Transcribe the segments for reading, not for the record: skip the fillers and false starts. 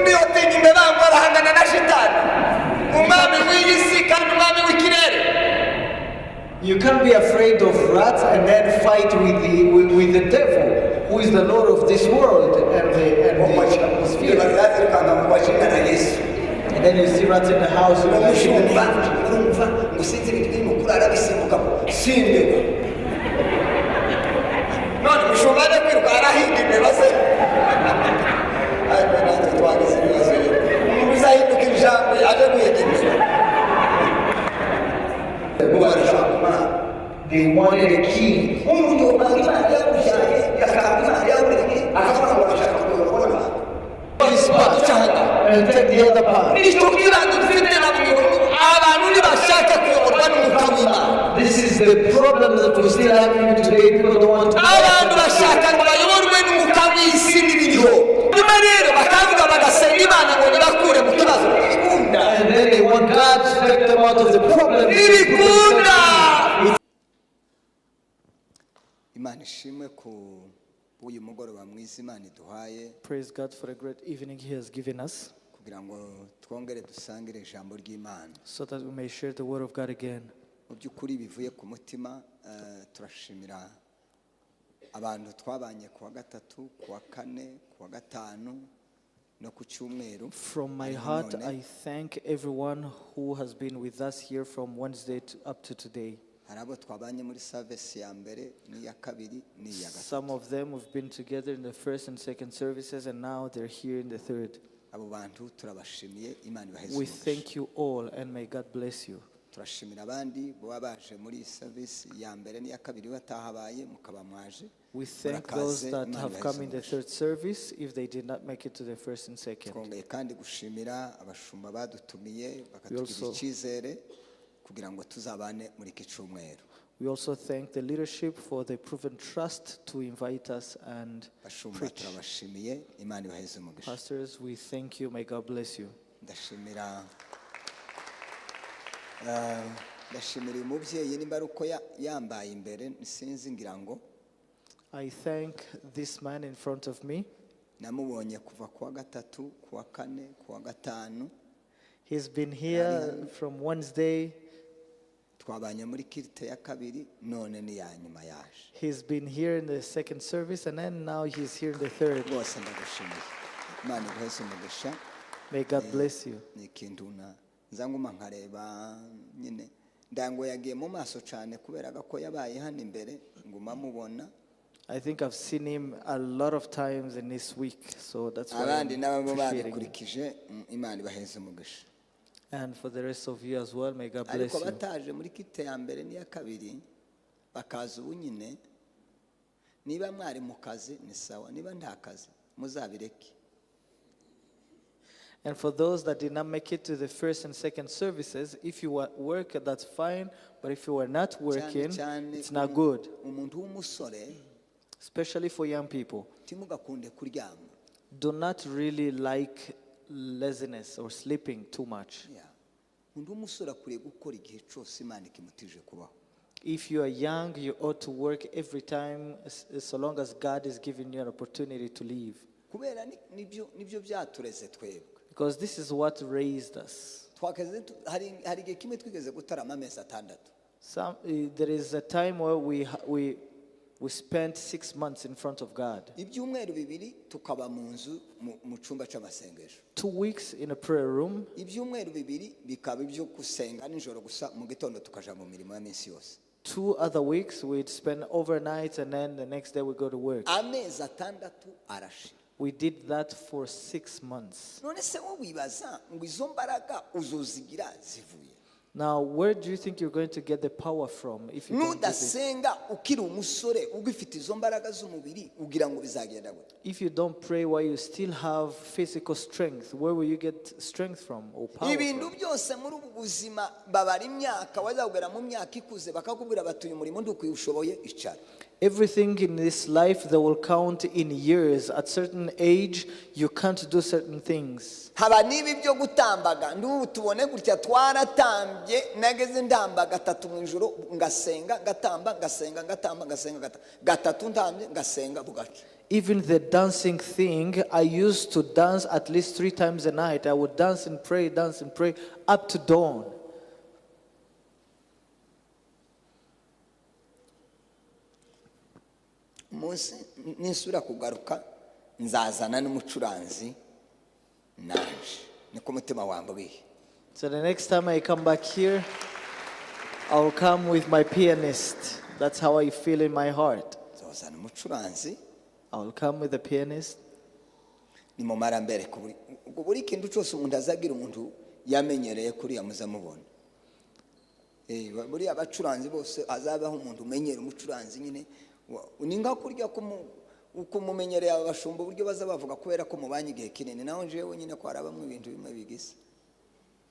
Ntiyotinya imbeba ngo arahangana na shitani, umwami w'iyi si kandi umwami w'ikirere. You can't be afraid of rats and then fight with the devil, who is the Lord of this world and the atmosphere. Imbeba zirazirukanka ngo bashinga na Yesu. And then you see rats in the house. You're like, Umushumba, urumva ngo sinzi ibintu birimo kurara bisimbuka ngo si imbeba. None umushumba ajya kwiruka arahinga imbeba se? Ariko natwe twagize ibibazo rero, umuntu uzahinduka injangwe aje guhiga imbeba ngo barashaka umwana. They wanted a king. Umuntu usanga Imana yamubyaye, akanga Imana yamuremye, akavuga ngo arashaka kuyoborwa n'Imana. This part and take the other part. Nicyo kibazo dufite na buri abantu, ntibashaka kuyoborwa n'umwuka w'Imana. This is the problem that we still have even today. People don't want to. Abantu bashaka ngo bayoborwe n'umwuka w'isi n'ibiriho, nyuma rero bakavuga bagasenga Imana ngo nibakure mu kibazo. Ntibikunda. And then they want God to take them out of the problem. Ntibikunda. Imana ishimwe ku uyu mugoroba mwiza Imana iduhaye Praise God for the great evening He has given us kugira ngo twongere dusangire ijambo ry'Imana. So that we may share the word of God again. Mu by'ukuri bivuye ku mutima, turashimira abantu twabanye ku wa gatatu, ku wa kane, ku wa gatanu no ku cyumweru. From my Hariho heart, none. I thank everyone who has been with us here from Wednesday up to today. Hari abo twabanye muri service ya mbere n'iya kabiri n'iya gatatu. Some of them, we've been together in the first and second services, and now they're here in the third. Abo bantu turabashimiye, Imana ibaheze We umugisha. Thank you all, and may God bless you. Turashimira abandi baba baje muri iyi service ya mbere n'iya kabiri batahabaye, mukaba mwaje. We thank those Murakaze, that Imana have ibaheze come in the umugisha. third service if they did not make it to the first and second. Twongeye kandi gushimira abashumba badutumiye bakatugirira icyizere kugira ngo tuzabane muri iki cyumweru. We also thank the leadership for the proven trust to invite us and Bashumba, preach. turabashimiye, Imana ibaheze umugisha. Pastors, we thank you. May God bless you. Ndashimira uyu mubyeyi, nimba ari uko yambaye imbere, sinzi, ngira ngo I thank this man in front of me. Namubonye kuva ku wa gatatu, ku wa kane, ku wa gatanu. He's been here from Wednesday. Twabanye muri culte ya kabiri, none n'iya nyuma yaje. He's been here in the second service, and then now he's here in the third. Rwose ndagushimiye, Imana iguheze umugisha. May God bless you. Ni ikintu na nza nguma nkareba nyine, ndango yagiye mu maso cyane kubera ko yabaye hano imbere, nguma mubona. I think I've seen him a lot of times in this week, so that's why Abandi I'm n'ababa appreciating him. babikurikije, Imana ibaheze umugisha. And for the rest of you as well, may God bless Ariko you. Bataje muri culte ya mbere n'iya kabiri bakaza ubu nyine, niba mwari mu kazi ni sawa, niba nta kazi muzabireke. And for those that did not make it to the first and second services, if you were at work, that's fine. But if you were not Cyane working, cyane it's not good. Umuntu w'umusore, Especially for young people. Timugakunde kuryama. Do not really like laziness or sleeping too much. Yeah. Umuntu w'umusore akwiriye gukora igihe cyose Imana ikimutije kubaho. If you are young, you ought to work every time, so long as God is giving you an opportunity to live. Kubera nibyo byatureze twebwe. Because this is what raised us. Twakeze hari igihe kimwe twigeze gutarama amezi 6. There is a time where we spent 6 months in front of God. Ibyumweru 2 tukaba mu nzu mu cyumba cy'amasengesho. 2 weeks in a prayer room, Ibyumweru 2 bikaba ibyo gusenga nijoro gusa, mu gitondo tukaja mu mirimo ya minsi yose. 2 other weeks we'd spend overnight, and then the next day we go to work. Amezi 6 arashira. We did that for 6 months. None se wowe wibaza ngo izo mbaraga uzozigira zivuye? Now, where do you think you're going to get the power from if you don't do this? Nudasenga ukiri umusore ugifite izo mbaraga z'umubiri, ugira ngo bizagenda gute? If you don't pray while you still have physical strength, where will you get strength from or power Ibintu from? Byose muri ubu buzima babara imyaka, wazagera mu myaka ikuze bakakubwira bati uyu murimo ntukiwushoboye, icara. Everything in this life, they will count in years. At certain age, you can't do certain things. Haba n'ibi byo gutambaga, ndubu tubone gutya twaratambye, nageze ndamba gatatu mu ijoro, ngasenga, ngatamba, ngasenga, ngatamba, ngasenga, gatatu ntambye, ngasenga bugaca. Even the dancing thing, I used to dance at least 3 times a night. I would dance and pray up to dawn. Umunsi ninsubira kugaruka nzazana n'umucuranzi naje niko umutima wambwiye. So the next time I come back here, I'll come with my pianist. That's how I feel in my heart. Nzazana umucuranzi. I'll come with the pianist. Nimumara mbere ubwo buri kintu cyose umuntu azagira umuntu yamenyereye kuriya muzamubona. Buri abacuranzi bose azabaho umuntu umenyera umucuranzi nyine ni nka kurya kumumenyereye abashumba uburyo baza bavuga kubera ko mubanye igihe kinini naho njewe nyine ko harabamwe ibintu bimwe bigisa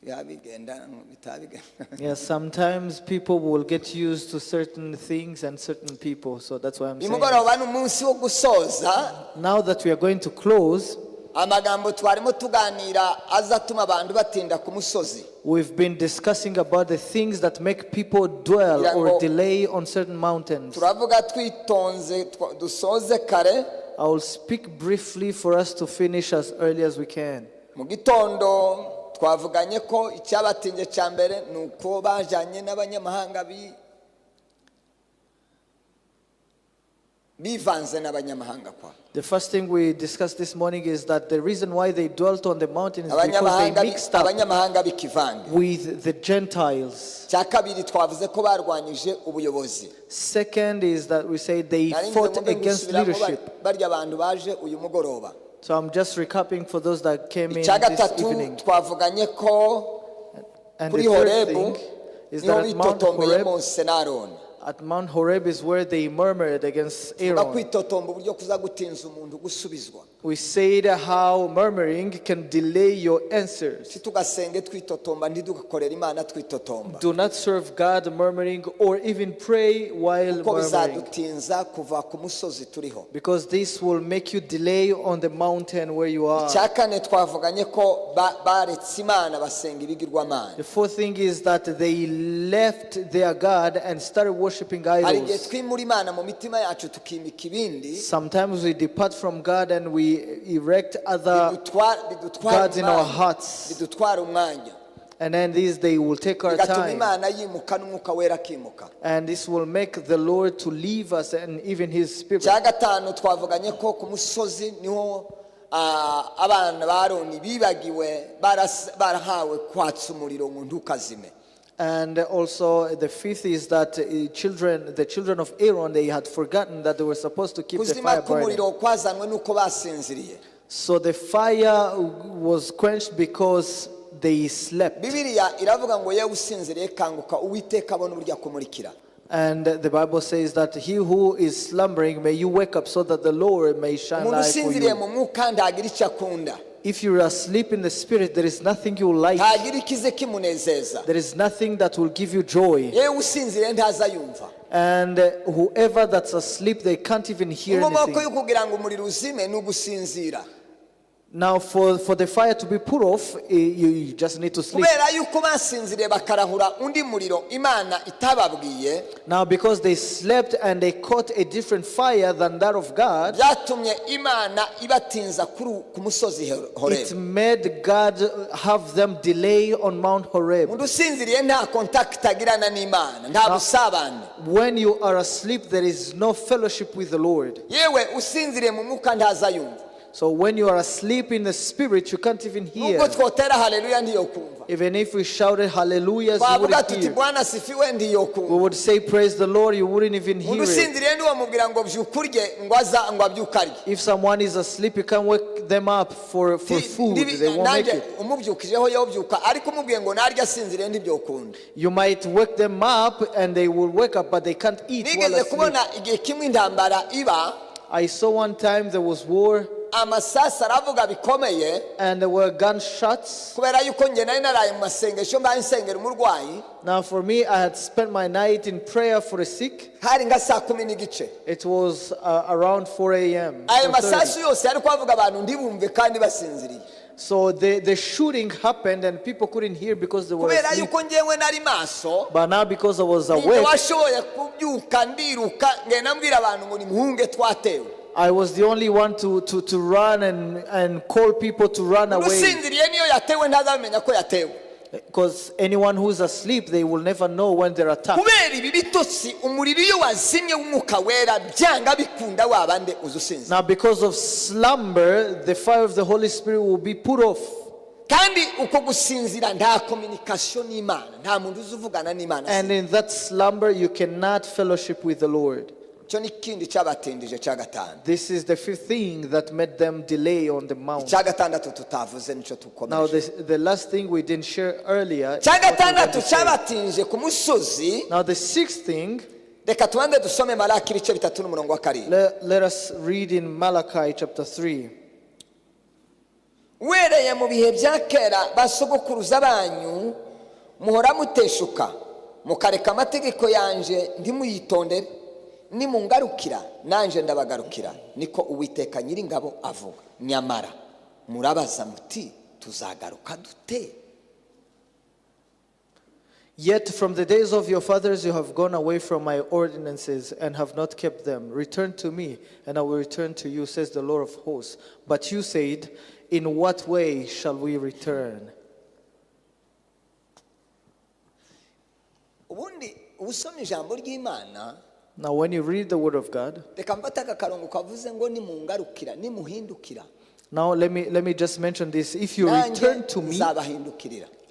yabigenda bitabigenda. Yeah, sometimes people will get used to certain things and certain people, so that's why I'm saying. Nimugoroba n'umunsi wo gusoza. Now that we are going to close, amagambo twarimo tuganira azatuma abantu batinda ku musozi. We've been discussing about the things that make people dwell or delay on certain mountains. Turavuga twitonze dusoze kare. I will speak briefly for us to finish as early as we can. Mu gitondo twavuganye ko icyabatinze cya mbere nuko bajanye n'abanyamahanga bivanze n'abanyamahanga kwa. The first thing we discussed this morning is that the reason why they dwelt on the mountain is because they mixed up with the Gentiles. Cya kabiri twavuze ko barwanyije ubuyobozi. Second is that we say they fought against leadership. Barya abantu baje uyu mugoroba. So I'm just recapping for those that came in this evening. Twavuganye ko And the third thing is that at Mount Horeb, at Mount Horeb is where they murmured against Aaron. We said how murmuring can delay your answers. Do not serve God murmuring or even pray while murmuring. Because this will make you delay on the mountain where you are. The fourth thing is that they left their God and started worshiping idols. Sometimes we depart from God and we erect other gods in our hearts. And then these, they will take our time. And this will make the Lord to leave us and even His Spirit. And also the fifth is that the children of Aaron, they had forgotten that they were supposed to keep the fire burning. So the fire was quenched because they slept. And the Bible says that he who is slumbering, may you wake up so that the Lord may shine light for you. If you are asleep in the spirit, there is nothing you like. There is nothing that will give you joy. And whoever that's asleep, they can't even hear anything. Now, for the fire to be put off, you just need to sleep. Now, because they slept and they caught a different fire than that of God, it made God have them delay on Mount Horeb. Now, when you are asleep, there is no fellowship with the Lord. So when you are asleep in the spirit, you can't even hear. Even if we shouted hallelujahs, you wouldn't hear. We would say praise the Lord, you wouldn't even hear it. If someone is asleep, you can't wake them up for food. They won't make it. You might wake them up and they will wake up, but they can't eat while asleep. I saw one time there was war. And there were gunshots. Now for me, I had spent my night in prayer for the sick. It was around 4 a.m. So the shooting happened and people couldn't hear because they were asleep. But now because I was awake, I was the only one to run and call people to run away. Usinziriye niyo yatewe ntazamenya ko yatewe. Because anyone who's asleep, they will never know when they're attacked. Kubera ibi bitotsi umuriro iyo wazimye w'umwuka wera byanga bikunda wabande uzusinzira. Now because of slumber, the fire of the Holy Spirit will be put off. Kandi uko gusinzira nta communication n'Imana, nta muntu uzuvugana n'Imana. And in that slumber you cannot fellowship with the Lord. Cyo ni kindi cyabatindije cya gatanu. This is the fifth thing that made them delay on the mount. Icya gatandatu tutavuze nico tukomeje. Now the last thing we didn't share earlier. Icya gatandatu cyabatinje ku musozi. Now the sixth thing. Reka tubanze dusome Malaki ibice 3 n'umurongo wa 7. Let us read in Malachi chapter 3. Uhereye mu bihe bya kera basogokuruza banyu muhora muteshuka mukareka amategeko yanje ntimuyitondere, nimungarukira nanje ndabagarukira, niko Uwiteka Nyiringabo avuga. Nyamara murabaza muti tuzagaruka dute? Yet from the days of your fathers you have gone away from my ordinances and have not kept them. Return to me, and I will return to you, says the Lord of hosts. But you said, in what way shall we return? Ubundi usoma ijambo ry'Imana. Now when you read the word of God, reka mfate akarongo kavuze ngo nimungarukira, nimuhindukira. Now let me just mention this. If you return to me,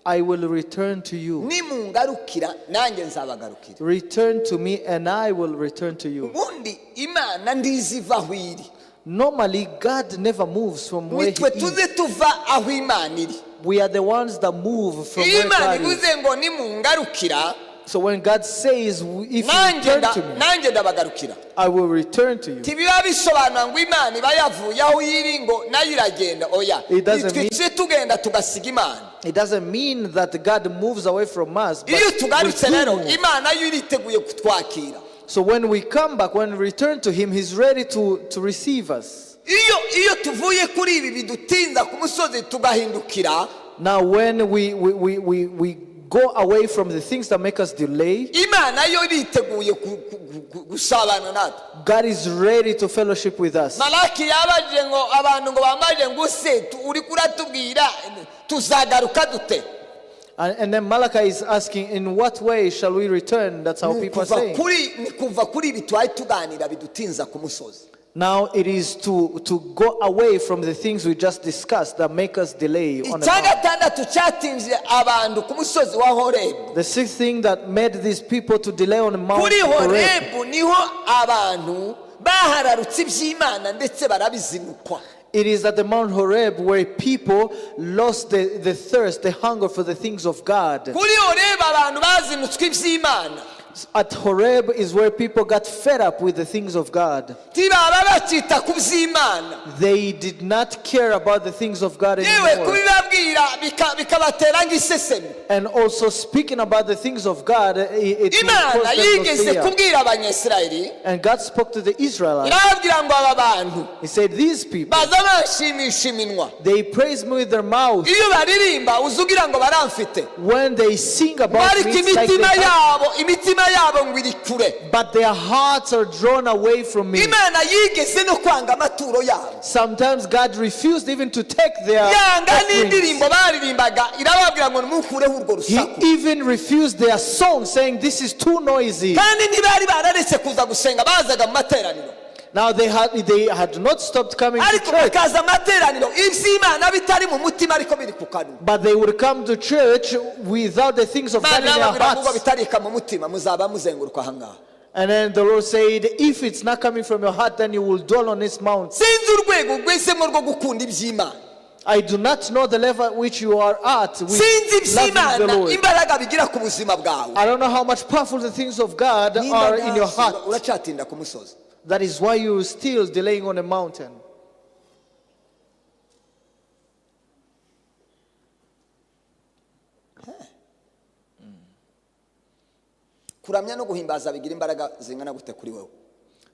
I will return to you. Nimungarukira nanjye nzabagarukira. Return to me and I will return to you. Ubundi Imana ndiziva aho iri. Normally God never moves from where he is. Tuze tuva aho Imana iri. We are the ones that move from where God is. Ivuze ngo nimungarukira. So when God says, if you return to me, I will return to you. It doesn't mean that God moves away from us. But we do move. So when we come back, when we return to him, he's ready to receive us. Now when we go away from the things that make us delay, God is ready to fellowship with us. And then Malachi is asking, in what way shall we return? That's how people are saying. Now it is to go away from the things we just discussed that make us delay on the mountain. The sixth thing that made these people to delay on the Mount Horeb. It is at the Mount Horeb where people lost the thirst, the hunger for the things of God. At Horeb is where people got fed up with the things of God. They did not care about the things of God anymore. And also speaking about the things of God, it caused them to fear. And God spoke to the Israelites. He said, these people, they praise me with their mouth. When they sing about me, it's like they have, but their hearts are drawn away from me. Sometimes God refused even to take their offerings. He even refused their song, saying this is too noisy. Now they had not stopped coming to church. But they would come to church without the things of God in their hearts. And then the Lord said, if it's not coming from your heart, then you will dwell on this mount. I do not know the level at which you are at with loving the Lord. I don't know how much powerful the things of God are in your heart. That is why you are still delaying on the mountain.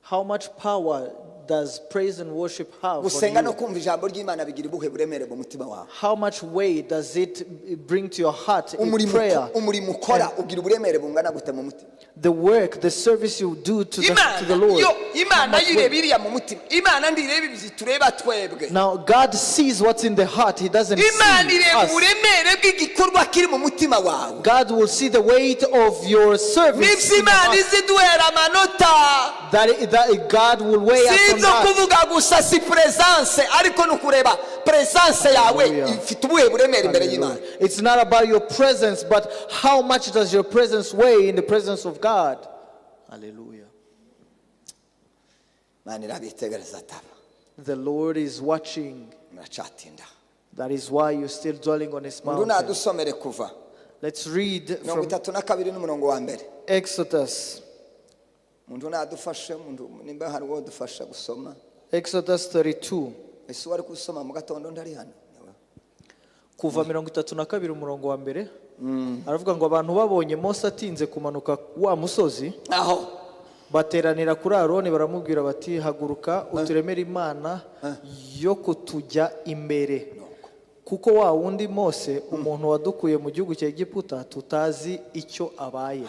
How much power does praise and worship have on Gusenga no you? Kumva ijambo ry'Imana bigira ubuhe buremere mu mutima wawe? How much weight does it bring to your heart in Umurimo prayer? Umurimo ukora ugira uburemere bungana gute mu mutima? The work, the service you do to the Imana Lord. yo How Imana much yo ireba weight? iriya mu mutima. Imana ntireba ibyo tureba twebwe. Now God sees what's in the heart. He doesn't Imana see ireba us. Uburemere bw'igikorwa kiri mu mutima wawe. God will see the weight of your service Nibyo in the Imana heart. iziduhera amanota. That God will weigh Si us on ibyo that. kuvuga gusa, si presence, ariko ni ukureba presence yawe Hallelujah. ifite ubuhe buremere imbere y'Imana. Hallelujah. It's not about your presence, but how much does your presence weigh in the presence of God? Hallelujah. Imana irabitegereza ataba The Lord is watching. Muracatinda. That is why you're still dwelling on his Undi mountain. nadusomere Kuva Let's read mirongo from itatu na kabiri n'umurongo wa mbere. Exodus. Umuntu nadufashe umuntu nimba hari uwo dufasha gusoma. Exodus 32. Ese uwari gusoma mu gatondo ndari hano? Kuva 32 umurongo wa mbere aravuga ngo abantu babonye Mose atinze kumanuka wa musozi, aho bateranira kuri Aroni baramubwira bati haguruka uturemere imana yo kutujya imbere, kuko wa wundi Mose umuntu wadukuye mu gihugu cya Egiputa tutazi icyo abaye.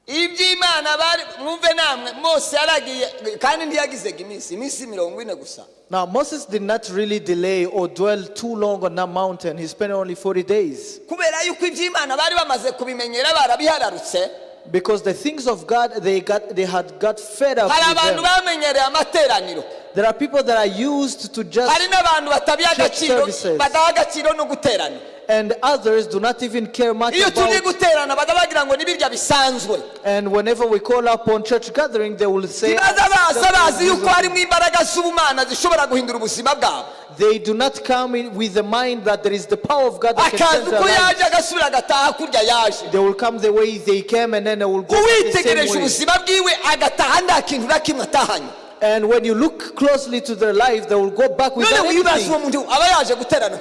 Iby'Imana bari mwumve namwe Mose yaragiye kandi ntiyagizega iminsi 40 gusa. Now Moses did not really delay or dwell too long on that mountain. He spent only 40 days. Kubera yuko iby'Imana bari bamaze kubimenyera barabihararutse. Because the things of God, they had got fed up Hari with abantu them. Bamenyereye amateraniro. There are people that are used to just Hari n'abantu batabiha church agaciro services. badaha agaciro no guterana. And others do not even care much Iyo turi about. Guterana bajya bagira ngo ni birya bisanzwe. And whenever we call upon church gathering, they will say, Ntibaza baza bazi yuko harimo imbaraga z'ubumana zishobora guhindura ubuzima bwabo. They do not come in with the mind that there is the power of God that can Akaza change uko their lives. yaje agasubira agataha kurya yaje. They will come the way they came and then they will go the same Uwitegereje way. Ubuzima bwiwe agataha nta kintu na kimwe atahanye. And when you look closely to their life, they will go back without None wibaza anything. uwo muntu aba yaje guterana.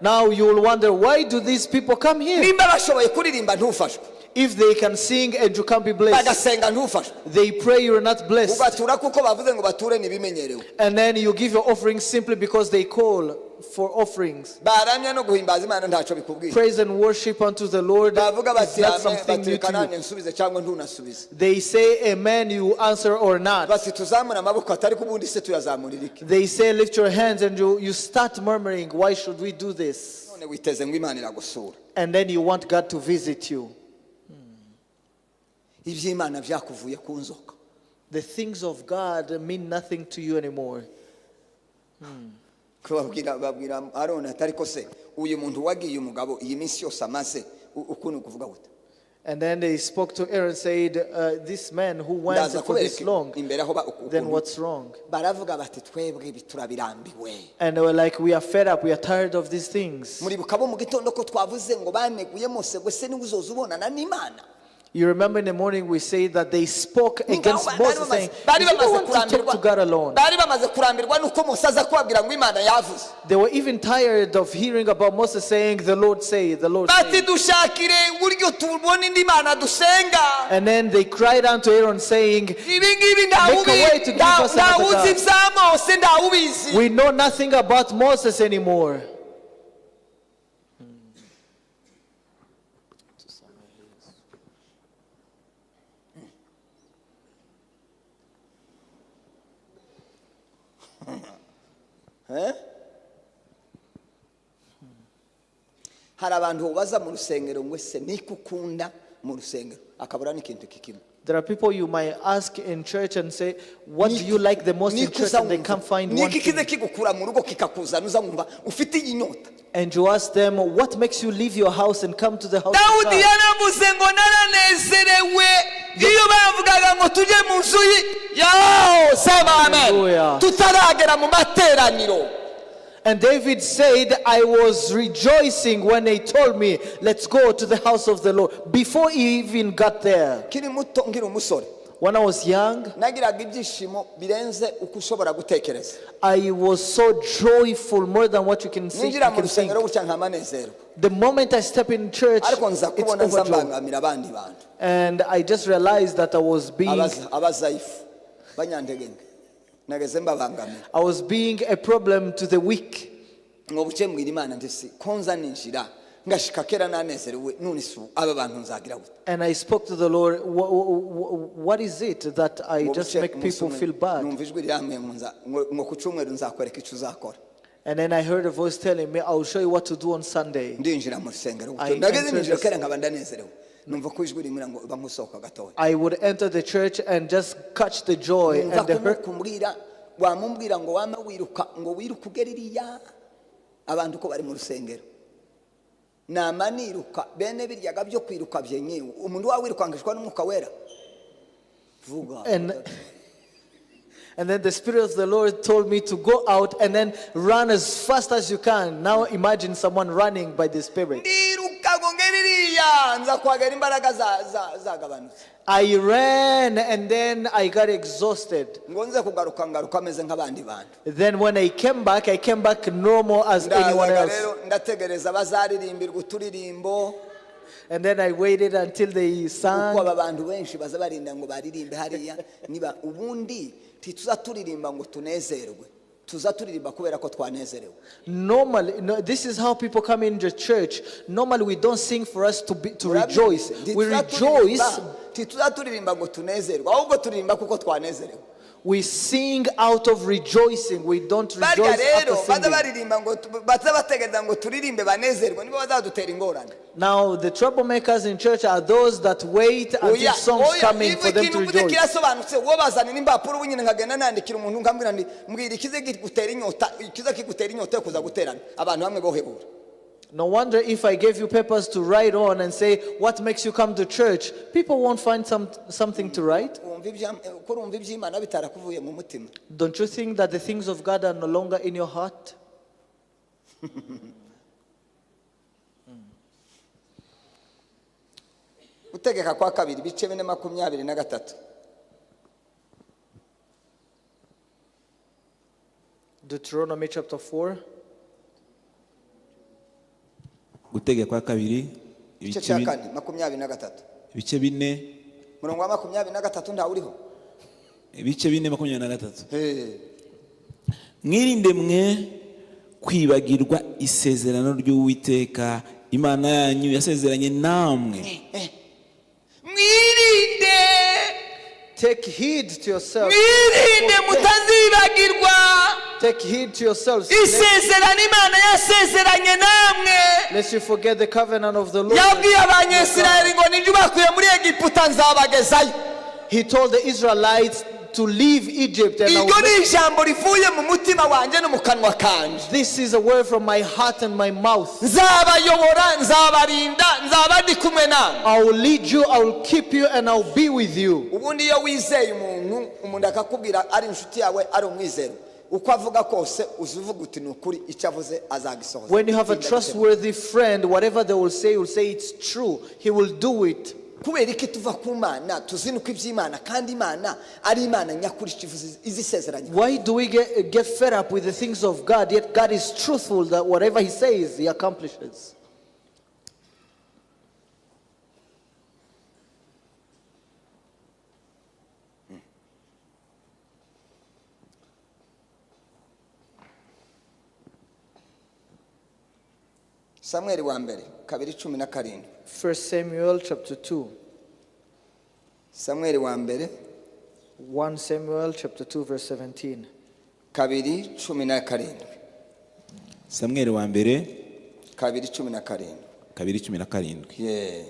Now you will wonder, why do these people come here? Nimba bashoboye kuririmba ntufashwe. If they can sing and you can't be blessed, Bagasenga ntufashwe. They pray, you're not blessed. Ugatura kuko bavuze ngo bature ntibimenyerewe. And then you give your offering simply because they call for offerings. Baramya no guhimbaza Imana ntacyo bikubwiye. Praise and worship unto the Lord Bavuga is bati not amen something bati new to you. kananye nsubize cyangwa ntunasubize. They say amen, you answer or not. Bati tuzamure amaboko atari ko ubundi se tuyazamurira iki? They say lift your hands and you start murmuring, why should we do this? None witeze ngo Imana iragusura. And then you want God to visit you. Iby'Imana byakuvuye ku nzoka. The things of God mean nothing to you anymore. Ko babwira babwira Aroni ati ariko se uyu muntu wagiye umugabo iyi minsi yose amaze ukuntu kuvuga gute? And then they spoke to Aaron, said, this man who went Ndaza for this kubereka long, imbere aho then ukuntu what's wrong? Baravuga bati twebwe ibi turabirambiwe. And they were like, we are fed up, we are tired of these things. Muribuka bo mu gitondo ko twavuze ngo baneguye Mose ngo ese niwe uzoza ubonana n'Imana? You remember in the morning we say that they spoke against Bari Moses, saying, bari "Is he the bamaze one to talk kurambirwa to God alone?" bari bamaze kurambirwa nuko Mose aza kubabwira ngo Imana yavuze. They were even tired of hearing about Moses saying, "The Lord say, the Lord Bati say." dushakire uburyo tubona indi mana dusenga. And then they cried unto Aaron, saying, Ibi ngibi "Make a way to give us another ntawuzi God." ibya Mose ntawubizi. "We know nothing about Moses anymore." Eh? Hari abantu baza mu rusengero ngo ese niko ukunda mu rusengero akabura n'ikintu kikimwe. There are people you might ask in church and say, "What do you like the most in church?" And they can't find one Niki kize thing. Kigukura mu rugo kikakuzana uza wumva ufite iyi nyota. And you ask them, "What makes you leave your house and come to the house of Dawudi God?" yaravuze ngo naranezerewe iyo bavugaga ngo tujye mu nzu yaho sema amen. Hallelujah. Tutaragera mu materaniro. And David said, "I was rejoicing when they told me, 'Let's go to the house of the Lord,' before he even got there." Nkiri muto nkiri umusore. When I was young, nagiraga ibyishimo birenze uko ushobora gutekereza. I was so joyful more than what you can see. Ninjira You mu can think. rusengero gutya nkamanezerwa. The moment I step in church, Ariko nza it's kubona nza overjoy. mbangamira abandi bantu. And I just realized that I was being Abazayifu, banyandegenge. Nageze mbabangamira. I was being a problem to the weak. Ngo buce mbwira Imana nti si ko nza ninjira ngashika kera nanezerewe none si ubu aba bantu nzagira gute. And I spoke to the Lord, what is it that I Ngo just buce make people umunsi umwe feel bad? Numva ijwi rirambuye ngo nza, ngo ku cyumweru nzakwereka icyo uzakora. And then I heard a voice telling me, I will show you what to do on Sunday. Ndinjira mu rusengero I gutyo. Nageze entered ninjira the kera nkaba ndanezerewe. Numva ko ijwi rimwe ngo ba nkusohoka gatoya. I would enter the church and just catch the joy Numva and the ko hurt. kumbwira, wamumbwira ngo wama wiruka, ngo wiruka ugere iriya abantu ko bari mu rusengero. Nama niruka bene biryaga byo kwiruka byenyewe. Umuntu wa wirukangishwa n'umwuka wera. Vuga. And then the Spirit of the Lord told me to go out and then run as fast as you can. Now imagine someone running by the Spirit. Ndiruka ngo ngere iriya, nza kuhagera imbaraga zagabanutse. I ran and then I got exhausted. Ngo nze kugaruka ngaruka meze nk'abandi bantu. Then when I came back, I came back normal as anyone Ndazaga else. rero ndategereza bazaririmbirwa uturirimbo. And then I waited until they sang. Kuko aba bantu benshi baza barinda ngo baririmbe hariya, niba ubundi ntituza turirimba ngo tunezerwe. Tuza turirimba kubera ko twanezerewe. Normally, no, this is how people come in the church. Normally, we don't sing for us to Murabizi, rejoice. We ntituza rejoice. ntituza turirimba ngo tunezerwe, ahubwo turirimba kuko twanezerewe. We sing out of rejoicing. We don't Barya rejoice rero, after baza singing. baririmba ngo baza bategereza ngo turirimbe banezerwe, nibo bazadutera ingorane. Now, the troublemakers in church are those that wait until Oya, songs oya, come in ivi for them to ikintu uvuze rejoice. kirasobanutse, wowe bazanira impapuro ubu nyine nkagenda nandikira umuntu nkambwira nti, mbwira ikize kigutera inyota, ikize kigutera inyota yo kuza guterana. Abantu bamwe bohebura. No wonder if I gave you papers to write on and say, what makes you come to church? People won't find something to write. Wumva ko urumva iby'Imana bitarakuvuye mu mutima. Don't you think that the things of God are no longer in your heart? Gutegeka kwa kabiri, ibice bine makumyabiri na gatatu. Deuteronomy chapter 4. Gutegeka kwa kabiri, Igice ibice cya bine, kane, makumyabiri na gatatu. ibice bine. Murongo wa makumyabiri na gatatu ntawe uriho. Ibice bine makumyabiri na gatatu. Hey. Mwirinde mwe kwibagirwa isezerano ry'Uwiteka Imana yanyu yasezeranye namwe. Mwirinde. Take heed to yourselves. Mwirinde mutazibagirwa. Take heed to yourselves. Isezerano Imana yasezeranye namwe. Lest you forget the covenant of the Lord. Yabwiye Abanyesirayeli ngo nibyo bakuye muri Egiputa nzabagezayo. He told the Israelites to leave Egypt. And I Iryo will ni make ijambo rivuye mu mutima wanjye no mu kanwa kanje. This is a word from my heart and my mouth. Nzabayobora, nzabarinda, nzaba ndi kumwe namwe. I will lead you, I will keep you, and I will be with you. Ubundi iyo wizeye umuntu, umuntu akakubwira ari inshuti yawe, ari umwizero. Uko avuga kose uzuvuga uti ni ukuri, icyo avuze azagisohoza. When you have a trustworthy friend, whatever they will say, you will say it's true. He will do it. Kubera iki tuva ku Mana, tuzinuka iby'Imana, kandi Imana ari Imana nyakuri izisezeranye. Why do we get fed up with the things of God, yet God is truthful that whatever he says, he accomplishes? Samuel wa mbere, kabiri cumi na karindwi. 1 Samuel chapter 2. Samuel wa mbere. 1 Samuel chapter 2 verse 17. Kabiri cumi na karindwi. Samuel wa mbere. Kabiri cumi na karindwi. Kabiri cumi na karindwi. Yeah.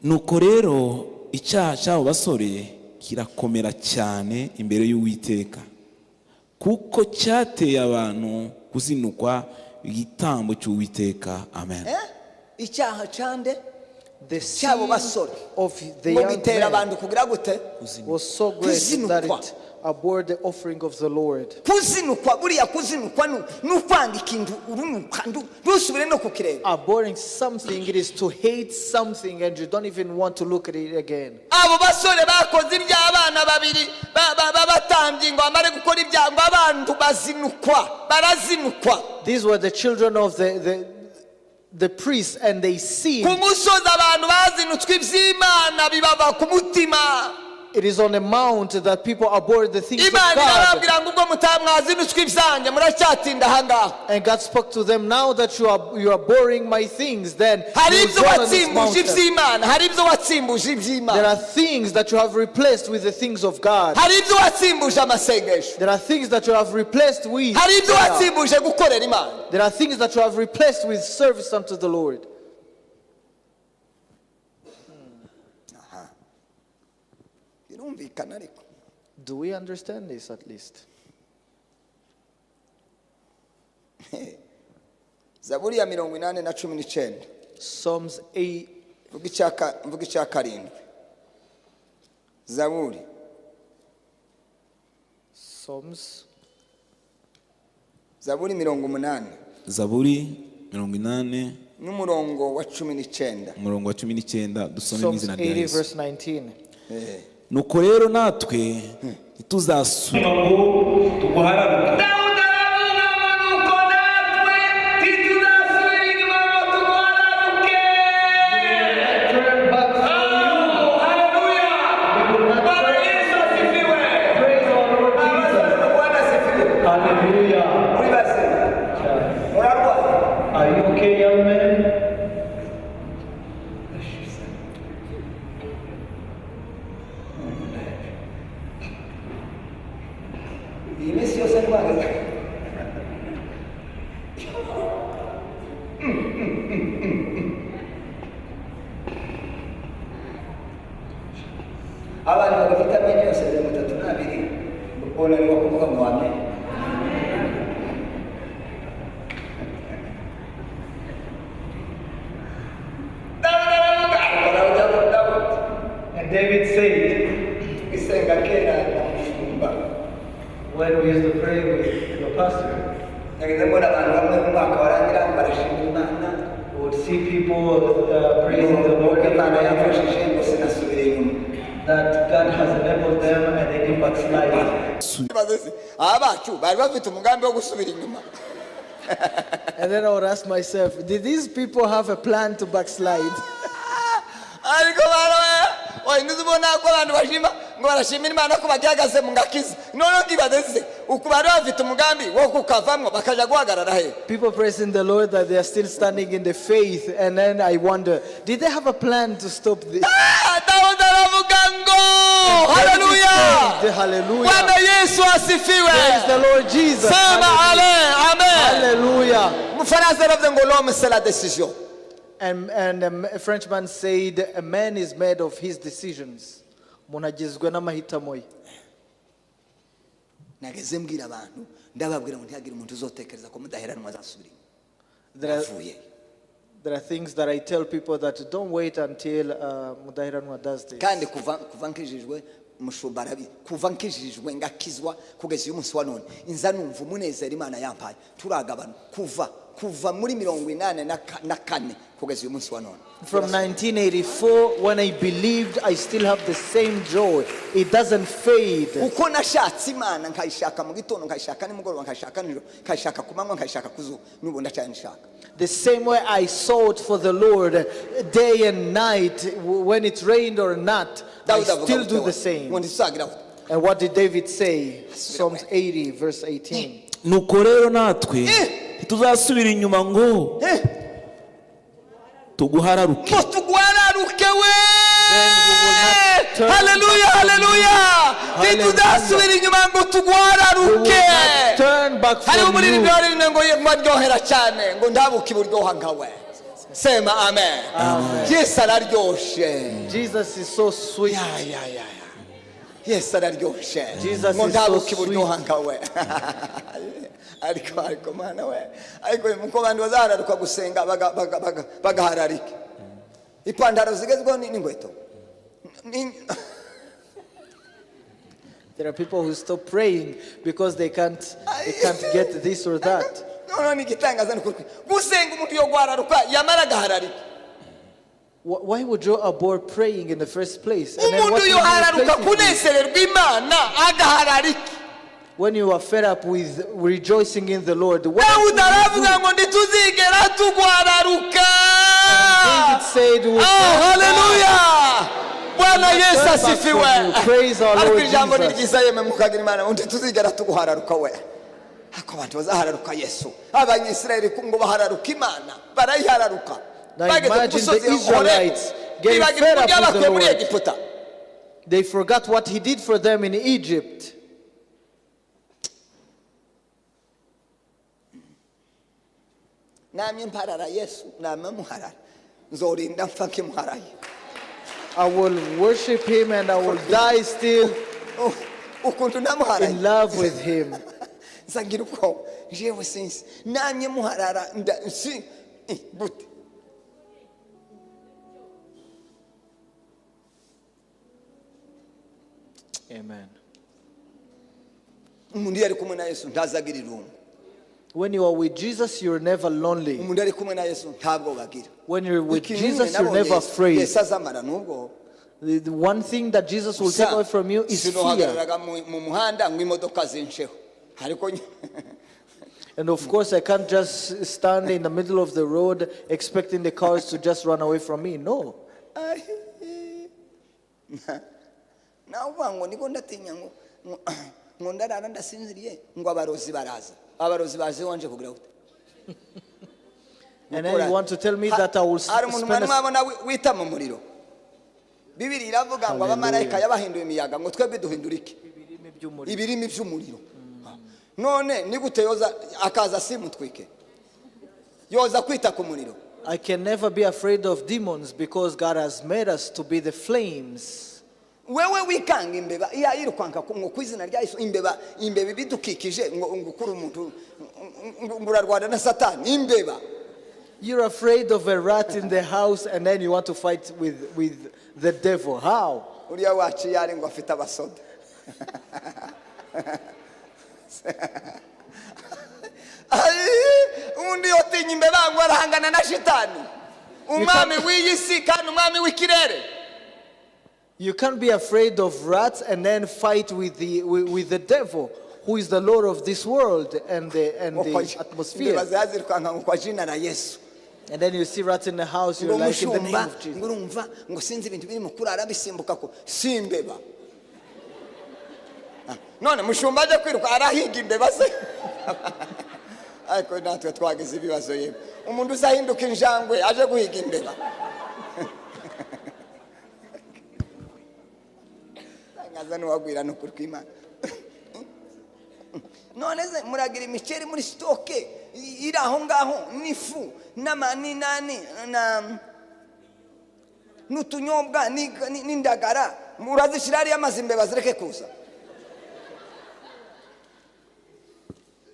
Nuko rero icyaha cy'abo basore kirakomera cyane imbere y'Uwiteka, kuko cyateye abantu kuzinukwa igitambo cy'Uwiteka. Amen. Icyaha cyande? The sin of the young men was so great that it abhorred the offering of the Lord. Kuzinukwa buriya kuzinukwa ni ukwanga ikintu urunuka ntusubire no kukireba. Abhorring something, it is to hate something and you don't even want to look at it again. Abo basore bakoze iby'abana babiri b'abatambyi ngo bamare gukora ibyaha ngo abantu bazinukwa barazinukwa. These were the children of the priests, and they sinned. Ku musozi abantu bazinutswe iby'Imana bibava ku mutima. It is on the mount that people abhor the things of Imana God. irababwira ngo ubwo mwazinutswe ibyanjye muracyatinda ahangaha. And God spoke to them, now that you are abhorring my things, then Hari you ibyo dwell on this watsimbuje mountain. iby'Imana, hari ibyo watsimbuje iby'Imana. There are things that you have replaced with the things of God. Hari ibyo watsimbuje amasengesho. There are things that you have replaced with Hari ibyo prayer. watsimbuje gukorera Imana. There are things that you have replaced with service unto the Lord. Birumvikana ariko. Do we understand this at least? Zaburi ya 80:19. Psalms 8. Mvuga icya karindwi. Zaburi. Psalms. Zaburi 80. Zaburi 80. N'umurongo wa 19. Umurongo wa 19 dusome mu Psalms izina rya 80 Yesu. verse 19. Nuko rero natwe ntituzasubira ngo tuguhararuke. Dawudi aravuga ngo nuko natwe ntituzasubira inyuma ngo tuguhararuke. Oh, haleluya. Bwana Yesu asifiwe. Abasore Bwana asifiwe. Haleluya. Muri bazima. Murarwaye. Are you okay, young man? Iyi minsi yose ndwaye. Abantu badafite amenyo yose 32 bonanirwa kuvuga ngo amen. Dawudi aravuga, Dawudi, Dawudi. And David said, Isenga kera na mushumba. when we used to pray with your pastor, Nageze mbona abantu bamwe mu mwaka warangira barashimira Imana. we would see people praising the Lord Imana yamfashije ngo sinasubire inyuma. that God has enabled them and they didn't backslide. Aba bacu bari bafite umugambi wo gusubira inyuma. And then I would ask myself, did these people have a plan to backslide? Ariko wahinduza ubona ko abantu bashima ngo barashimira Imana ko bagihagaze mu gakiza. Noneho nkibaze uku bari bafite umugambi wo kukavamwo bakaja guhagarara he? People praising the Lord that they are still standing in the faith, and then I wonder, did they have a plan to stop this? Dawudi aravuga ngo haleluya. Hallelujah. Bwana Yesu asifiwe. Praise the Lord Jesus. Sema amen, amen. Hallelujah. Umufaransa yaravuze ngo l'homme c'est la décision. And a Frenchman said, a man is made of his decisions. Umuntu agizwe n'amahitamo ye. Nageze mbwira abantu ndababwira ngo ntihagire umuntu uzotekereza ko mudaheranwa azasubira inyuma. There are things that I tell people that don't wait until Mudaheranwa does this. Kandi kuva nkijijwe mushumba arabi kuva nkijijwe ngakizwa kugeza uyu munsi wa none inza numva umunezero Imana yampaye turagabana kuva muri 84 kugeza uyu munsi wa none. From 1984 when I believed, I still have the same joy. It doesn't fade. Uko nashatse Imana nkayishaka mu gitondo nkayishaka nimugoroba nkayishaka nijoro nkayishaka ku manywa nkayishaka ku zuba n'ubu ndacyayishaka. The same way I sought for the Lord day and night, when it rained or not, I still do the same. And what did David say? Psalms 80 verse 18. Nuko rero natwe ntituzasubira inyuma ngo tuguhararuke. Ngo tuguhararuke we. Haleluya, haleluya. Ntituzasubira inyuma ngo tuguhararuke. Hari umuririmbyi waririmbye ngo aryohera cyane ngo ndabuke iburyoha nkawe. Sema amen. Yesu araryoshe. Jesus is so sweet. Ya. Yesu araryoshe. Jesus Ngo is so ndabuke sweet. iburyoha nkawe. Ariko mana we. Ariko muko abantu bazahararuka gusenga bagahararika. Ipantaro zigezweho ni- n'inkweto. There are people who stop praying because they can't get this or that. Noneho ni igitangaza ni ukuri gusenga umuntu yo guhararuka yamara agahararika. Why would you abhor praying in the first place? And then umuntu what will you yohararuka replace it with? Kunezererwa imana agahararika. When you are fed up with rejoicing in the Lord, what else will dawudi you aravuga do? Ngo ntituzigera tugwararuka. David said, "We will Oh, haleluya, bwana yesu turn back asifiwe. From you. Praise our ariko Lord ijambo ni Jesus. Ryiza yemwe mukagira imana ngo ntituzigera tuguhararuka we ariko abantu bazahararuka yesu abanyisirayeli ngo bahararuka imana barayihararuka. Now bageze ku imagine the musozi Horebu, Israelites getting bibagirwa fed up uburyo with the yabakuye muri Lord. Egiputa. They forgot what he did for them in Egypt. Namye mparara yesu namye muharara nzorinda mpfa nkimuharaye. I will worship him and I will die still ukuntu namuharaye in love with him. Nza ngira ubwoba jewe sinzi namye muharara nda- si eh, gute. Amen. Umuntu iyo ari kumwe na yesu ntazagira irungu. When you are with Jesus, you're never lonely. Umuntu ari kumwe na yesu ntabwo bagira. When you're with Ikintu nyine Jesus, you're nabonye never Yesu- afraid. yesu azamara n'ubwoba. The one thing that Jesus will take away from you is fear. Sinohagararaga mu mu muhanda ngo imodoka zinsheho ariko nye- And of course, I can't just stand in the middle of the road expecting the cars to just run away from me. No. Ai. Nawe uvuga ngo niko ndatinya ngo ngo- ngo ndarara ndasinziriye ngo abarozi baraza abarozi baje iwanje kugira gute. And then you want to tell me that I will hari umuntu spend mwari a mwabona wi- wita mu muriro bibiri iravuga ngo Hallelujah. abamarayika yabahinduye imiyaga ngo twebwe duhindura iki ibirimi by'umuriro none ni gute yoza akaza simutwike yoza kwita ku muriro. I can never be afraid of demons because God has made us to be the flames. Wewe wikanga imbeba iya yirukanka ku- ngo ku izina rya Yesu imbeba imbeba ibidukikije ngo ngo ukure umuntu ngo ngo urarwana na satani imbeba. You're afraid of a rat in the house and then you want to fight with the devil. How? Uriya wacu iyo ari ngo afite abasoda. Ai, undi yotinya imbeba ngo arahangana na shitani umwami w'iyi si kandi umwami w'ikirere. You can't be afraid of rats and then fight with the devil, who is the Lord of this world and the atmosphere. Imbeba zirukanka ngo kwa jina la yesu. And then you see rats in the house, you're ngo like, in the name mushumba of Jesus. Ngo urumva ngo sinzi ibintu birimo kurara bisimbuka ko si imbeba. Ah, none mushumba ajya kwiruka arahiga imbeba se ariko natwe twagize ibibazo yewe umuntu uzahinduka injangwe aje guhiga imbeba tangaza n'uwagwira ni ukuri kw'imana none se muragira imiceri muri stock iri aho ngaho n'ifu n'amani nani na n'utunyobwa ni- ni- n'indagara urazishyira hariya maze imbeba zireke kuza.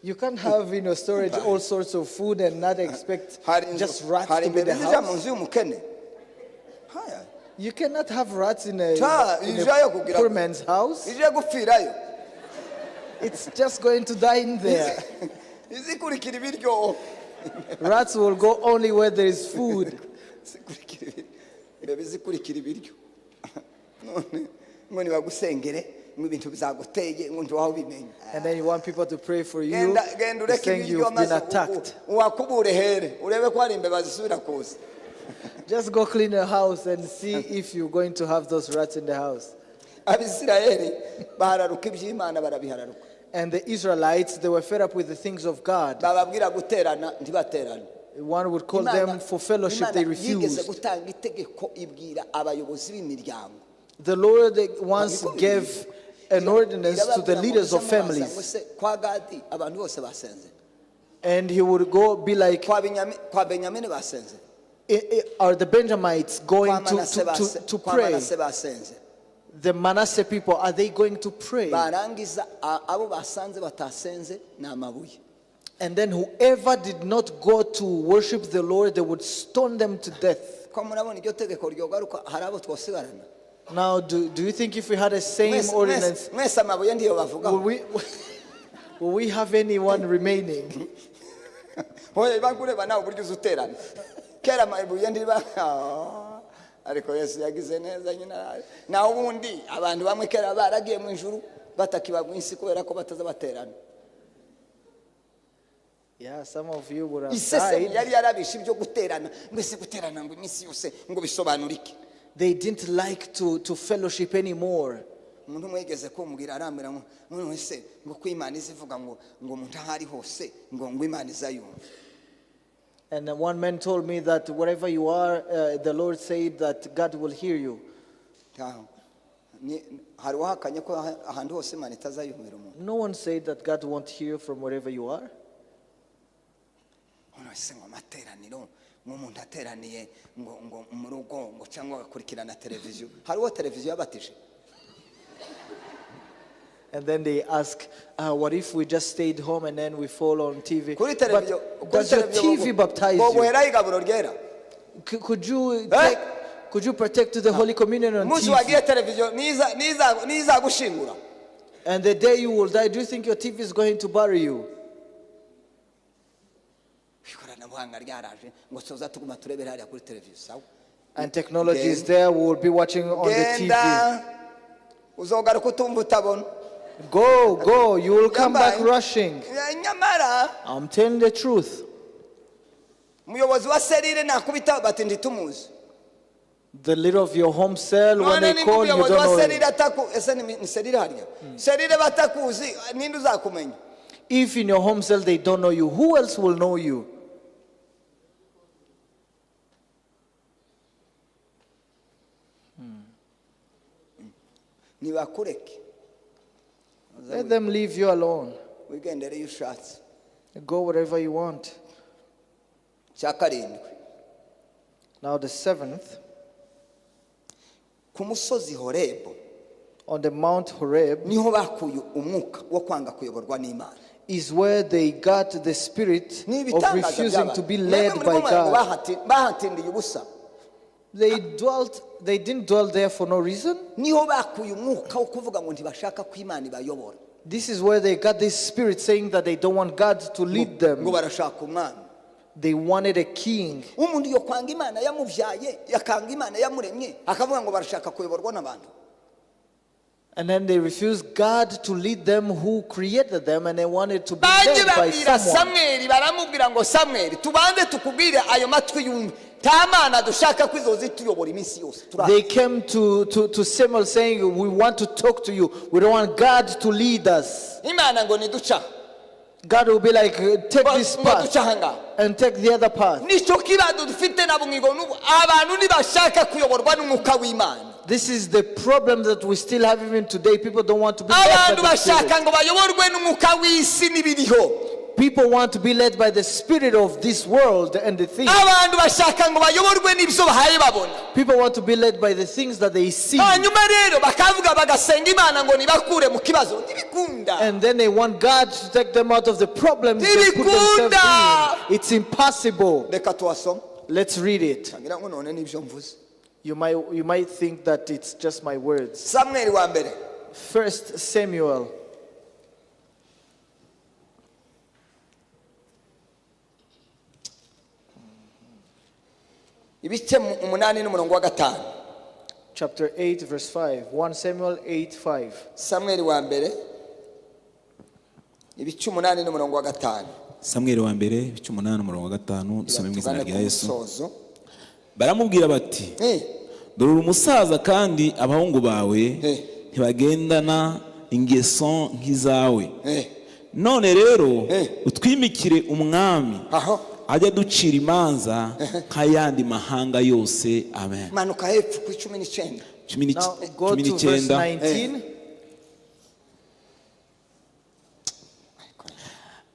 You can't have in your storage all sorts of food and not expect hari inzu just rats hari to be imbeba the zija mu house. Nzu y'umukene haya. You cannot have rats in Ta, in ijayo a kugira poor man's house. Ije gupfirayo. It's just going to die in there. Izikurikira ibiryo. Rats will go only where there is food. Zikurikira ibiryo imbeba izikurikira ibiryo none ngo nibagusengere ngo ibintu bizaguteye ngo ntiwaho ubimenya. And then you want people to pray for you, genda genda ureke saying ibiryo you've been maze attacked. Wakubure here urebe ko hari imbeba zisubira kuza. Just go clean your house and see if you're going to have those rats in the house. Abisirayeli bahararuka iby'imana barabihararuka. And the Israelites, they were fed up with the things of God. Bababwira guterana ntibaterane. One would call them for fellowship, they Imana yigeze refused. Gutanga itegeko ibwira abayobozi b'imiryango. The Lord once gave an ordinance to the leaders of families. Kwa gadi abantu bose basenze. And he would go be like, kwa Benyami- kwa benyamini basenze. "Are the Benjamites going Kwa Manase to kwa pray? Manase basenze. The Manasseh people, are they going to pray?" Barangiza a- abo basanze batasenze ni amabuye. And then whoever did not go to worship the Lord, they would stone them to death. Ko murabona iryo tegeko ryogaruka hari abo twosigarana? Now, do you think if we had the same Mwese- ordinance, mwese mwese amabuye ndiyo bavugaho. Will we have anyone remaining? Oya iba nawe uburyo uza uterana kera amabuye ndiba. Ah, ariko Yesu yagize neza nyine naho ubundi abantu bamwe kera baragiye mu ijuru batakiba mu isi kubera ko bataza baterana. Yeah, some of you would have died. Yari yarabishe ibyo guterana ngo ese guterana ngo iminsi yose ngo bisobanura iki? They didn't like to fellowship anymore. Umuntu umwe yigeze kumbwira arambwira ngo umuntu wese ngo ko Imana izivuga ngo ngo umuntu aho ari hose ngo ngo Imana izayumva. And then one man told me that wherever you are, the Lord said that God will hear you. Ntaho. Ni- hari uwahakanye ko aha- ahantu hose Imana itazayumvira umuntu? No one said that God won't hear from wherever you are. Umuntu wese ngo amateraniro nk'umuntu ateraniye ngo ngo mu rugo ngo cyangwa agakurikirana televiziyo hari uwo televiziyo yabatije? And then they ask, what if we just stayed home and then we follow on TV? Kuri But televiziyo kuri does your televiziyo TV baptize you? boguheraho igaburo ryera? Could you take, could you partake to the Holy Communion on Umunsi TV? wagiye televiziyo niza niza nizagushingura. And the day you will die, do you think your TV is going to bury you? Ikoranabuhanga ryaraje ngo tuza tuguma turebera hariya kuri televiziyo sawa. And technology is there, we will be watching on the TV. Genda uzogaruka utumva utabona. Go, go, you will come back Nyamara- rushing. Nyamara I'm telling the truth. Umuyobozi wa serire nakubita bati ntitumuzi. The leader of your home cell, when None they nimba call, you umuyobozi don't wa know serire him. ataku ese ni ni serire hariya serire batakuzi ninde uzakumenya? If in your home cell they don't know you, who else will know you? Nibakureke. Let them leave you alone. Wigendere iyo ushatse. Go wherever you want. Cya karindwi. Now the seventh, ku musozi Horebu on the Mount Horeb, niho bakuye umwuka wo kwanga kuyoborwa n'Imana. Is where they got the spirit Ni of ibitangaza refusing to be byabaye. led Mwebwe by muri ngo God. bahati- bahatindiye ubusa. They didn't dwell there for no reason. Niho bakuye umwuka wo kuvuga ngo ntibashaka ko Imana ibayobora. This is where they got this spirit saying that they don't want God to lead Ngo them. barashaka umwami. They wanted a king. Umuntu yo kwanga Imana yamubyaye yakanga Imana yamuremye akavuga ngo barashaka kuyoborwa n'abantu. And then they refused God to lead them who created them, and they wanted to be Baje led by babwira someone. Samweli baramubwira ngo Samweli tubanze tukubwire ayo matwi yumve nta mana dushaka ko izo zituyobora iminsi yose. Turazi. They came to Samuel saying, we want to talk to you. We don't want God to lead us. Imana ngo niduca. God will be like, take this ngo path duce ahangaha. And take the other path. Nicyo kibazo dufite nabo ngigo n'ubu abantu ntibashaka kuyoborwa n'umwuka w'Imana. This is the problem that we still have even today. People don't want to be led by Abantu the Spirit. bashaka ngo bayoborwe n'umwuka w'isi n'ibiriho. People want to be led by the spirit of this world and the things. Abantu bashaka ngo bayoborwe n'ibyo bahaye babona. People want to be led by the things that they see. Hanyuma rero bakavuga bagasenga Imana ngo nibakure mu kibazo ntibikunda. And then they want God to take them out of the problems they put themselves in. It's impossible. Reka tuhasome. Let's read it. Ngira ngo none nibyo mvuze. You might think that it's just my words. Samweli wa mbere. 1 Samuel. Ibice mu- umunani n'umurongo wa gatanu. Chapter 8, verse 5. 1 Samuel 8, 5. Samweli wa mbere ibice umunani n'umurongo wa gatanu. Samweli wa mbere ibice umunani umurongo wa gatanu dusome mu izina Tugane rya ku Yesu. Musozo. Baramubwira bati Eh, dore uri umusaza kandi abahungu bawe Eh. ntibagendana ingeso nk'izawe. Eh, none rero Eh. utwimikire umwami aho ajya ducira imanza nk'ayandi mahanga yose. Amen. Manuka hepfo ku 19. Cumi n'ic- Now go cumi to verse n'icyenda. 19.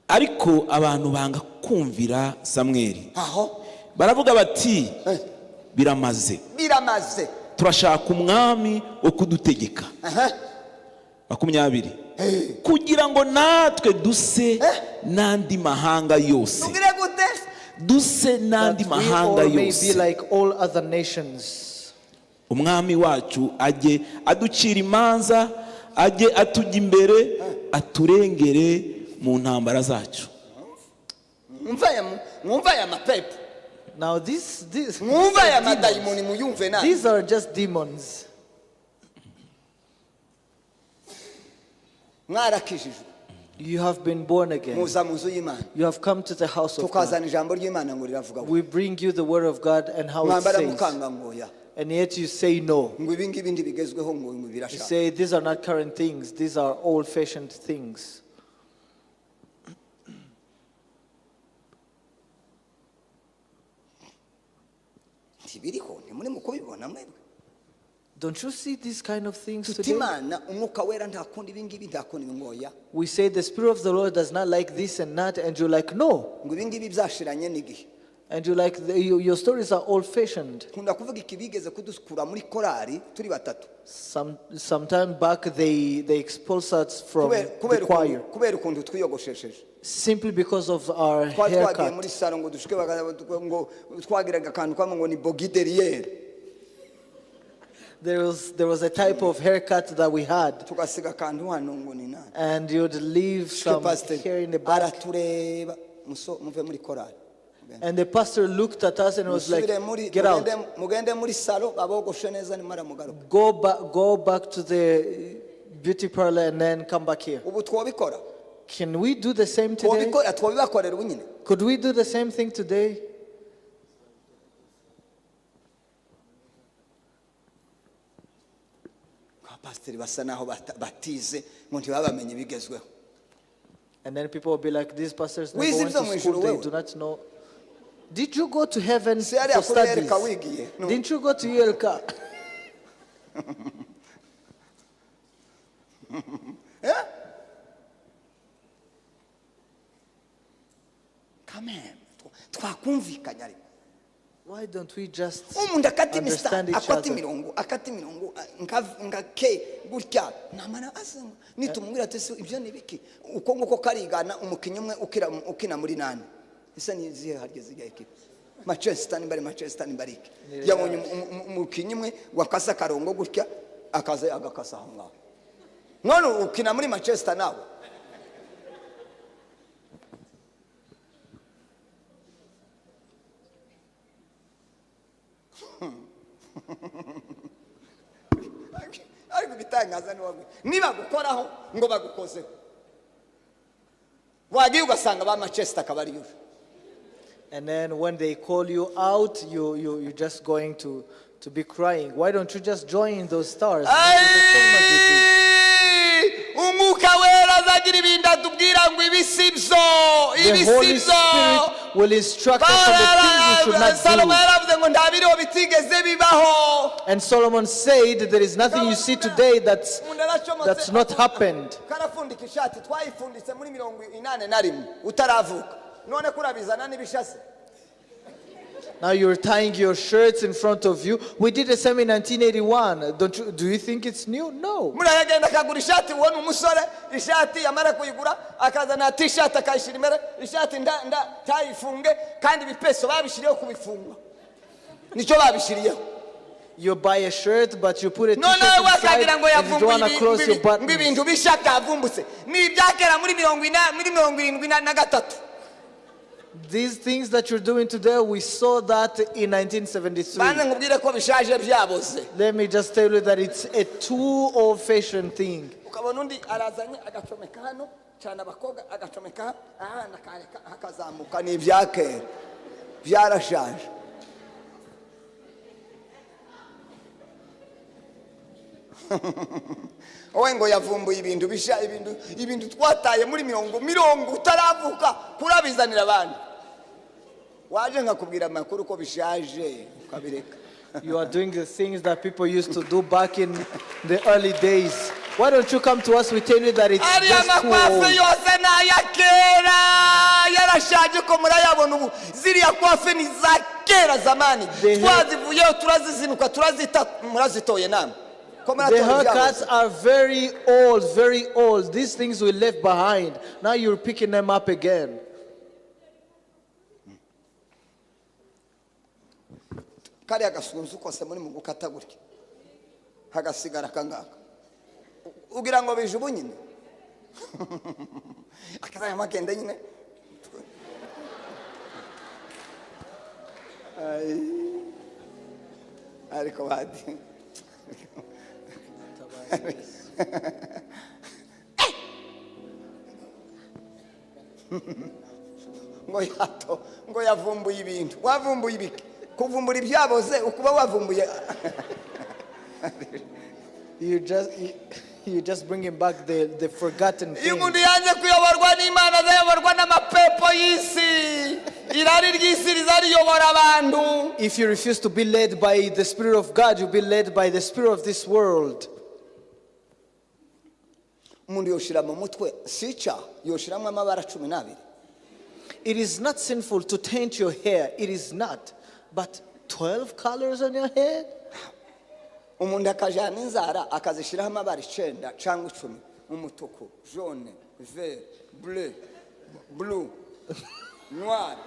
Ariko abantu banga kumvira Samweli. Aho. Baravuga bati Eh. biramaze. Biramaze. Turashaka umwami wo kudutegeka. Aha. 20 kugira ngo natwe duse Eh. N'andi mahanga yose. Tugire gute? Duse n'andi That we mahanga all may be yose. like all other nations. Umwami wacu ajye aducira imanza, ajye atujya imbere, aturengere mu ntambara zacu. Mwumva aya mapepo. Now this Mwumva aya madayimoni muyumve nabi. These are just demons. Mwarakijijwe. You have been born again. Muza mu nzu y'Imana. You have come to the house of God. Tukazana ijambo ry'Imana ngo riravuga. We bring you the word of God and how it Mwambara says. mukanga ngo ya. And yet you say no. Ngo ibi ngibi ntibigezweho ngo You birashaje. say these are not current things, these are old-fashioned things. Ntibiriho, ntimuri mu kubibona mwebwe. Don't you see these kind of things today? Imana umwuka wera ntakunda ibi ngibi, ntakunda ibi ngoya. We say the Spirit of the Lord does not like this and that, and you're like, no. Ngo ibi ngibi byashiranye n'igihe. And you're like, your stories are old-fashioned. Nkunda kuvuga iki bigeze kudukura muri korali turi batatu. Some time back they expulsed us from the choir. Kubera ukuntu twiyogoshesheje. Simply because of our Twari twagiye haircut. muri salo ngo dushike ngo twagiraga akantu kamwe ngo ni bogideriyeri. There was a type of haircut that we had. Tugasiga akantu hano ngo ni nani. And you'd leave some hair in the back. Aratureba, muve muri korali. And the pastor looked at us and was like, get out. Mugende muri salo babogoshe neza nimara mugaruka. Go back to the beauty parlor and then come back here. Ubu twobikora. Can we do the same today? Twobikora, twobibakorera ubu nyine. Could we do the same thing today? Pastor basa naho batize ngo ntibabamenye bigezweho. And then people will be like, these pastors never went to school, they do not know. Did you go to heaven for studies? No. Didn't you go to ULK? Yeah? Come on. Twakumvikanya ariko. Why don't we just Umuntu akata understand each akata other? imirongo, akata imirongo, nka ke gutya. Namara asenga. Nitumubwira ati se ibyo ni biki? Uko nguko karigana umukinyi umwe ukina muri nani? Ese ni zihe harya zijya ekipe? Manchester ni bari Manchester ni bari iki? Yabonye umukinyi umwe wakasa karongo gutya akaza agakasa aho ngaho. None ukina muri Manchester nawe. Ariko bitangaza ni wagwe. Niba gukoraho ngo bagukozeho. Wagiye ugasanga ba Manchester kabari yuje. And then when they call you out, you're just going to be crying. Why don't you just join those stars? Umwuka wera azagira ibintu atubwira ngo ibi si byo, ibi The Holy si byo. Spirit will instruct us on the things we should not Salomo do. yaravuze ngo nta biriho bitigeze bibaho. And Solomon said, there is nothing you see today that's not happened. Karafundika ishati twayifunditse muri 81 utaravuka. None kurabizana n'ibishase. Now you're tying your shirts in front of you. We did the same in 1981. Do you think it's new? No. Murayagenda akagura ishati, ubona umusore ishati yamara kuyigura akazana t-shirt akayishira imbere, ishati nda tayifunge kandi ibipeso babishiriyeho kubifunga. Nicyo babishiriyeho. You buy a shirt, but you put a No, t-shirt no, inside wakagira ngo and you don't want to yavumbuye close your buttons. ibintu bishya byavumbutse. Ni ibyakera muri 73. These things that you're doing today, we saw that in 1973. Banze nkubwire ko bishaje byaboze. Let me just tell you that it's a too old-fashioned thing. Ukabona undi arazanye agacomeka hano, cyane abakobwa agacomeka ahana akareka hakazamuka, ni ibyakera byarashaje. Wowe ngo yavumbuye ibintu bisha, ibintu twataye muri mirongo utaravuka kurabizanira abandi. Waje nkakubwira amakuru ko bishaje ukabireka. You are doing the things that people used to do back in the early days. Why don't you come to us? We tell you that it's Ariya just too makwafe old. yose ni aya kera, yarashaje ko murayabona ubu. Ziriya kwafe ni za kera zamani. Twazivuyeho turazizinuka, turazita, murazitoye namwe. Ko The muratora ibyaboze. Haircuts are very old, very old. These things we left behind. Now you're picking them up again. Kariya gasunzu kose muri mu gukata gutya hagasigara akangaka ugira ngo bije ubu nyine akazajya magenda nyine. Ai. Ariko badi ngo yato ngo yavumbuye ibintu wavumbuye ibiki kuvumbura ibyaboze ukuba wavumbuye. You just bringing back the forgotten Iyo umuntu things. yanze kuyoborwa n'Imana azayoborwa n'amapepo y'isi irari ry'isi rizariyobora abantu. If you refuse to be led by the Spirit of God, you'll be led by the spirit of this world. Umuntu yoshira mu mutwe si icyaha yoshiramo amabara 12. It is not sinful to taint your hair. It is not. But 12 colors on your head? Umuntu akajana inzara akazishiraho amabara 9 cyangwa 10 umutuku jaune vert bleu blue noir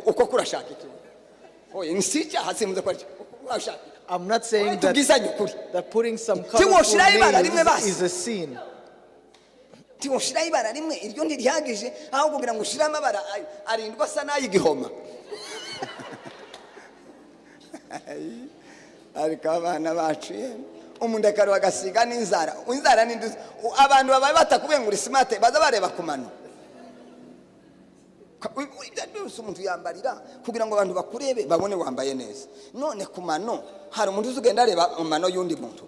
uko kurashaka iki oye si icyaha simvuze ko ari icyaha. Uko urashaka iki? I'm not saying Oye, tubwizanye ukuri. that putting some Tiwoshiraho colorful ibara rimwe nails basi. is a sin. Tiwoshiraho ibara rimwe iryo ntiryagije aho kugira ngo ushire amabara arindwi asa n'ay'igihoma. Ariko abana bacu yemwe umuntu akareba agasiga n'inzara inzara ni nduzi abantu babaye batakubwiye ngo uri smart baza bareba ku mano. Ibyo byose umuntu yambarira kugira ngo abantu bakurebe babone wambaye neza. None ku mano hari umuntu uzi ugenda areba mu mano y'undi muntu.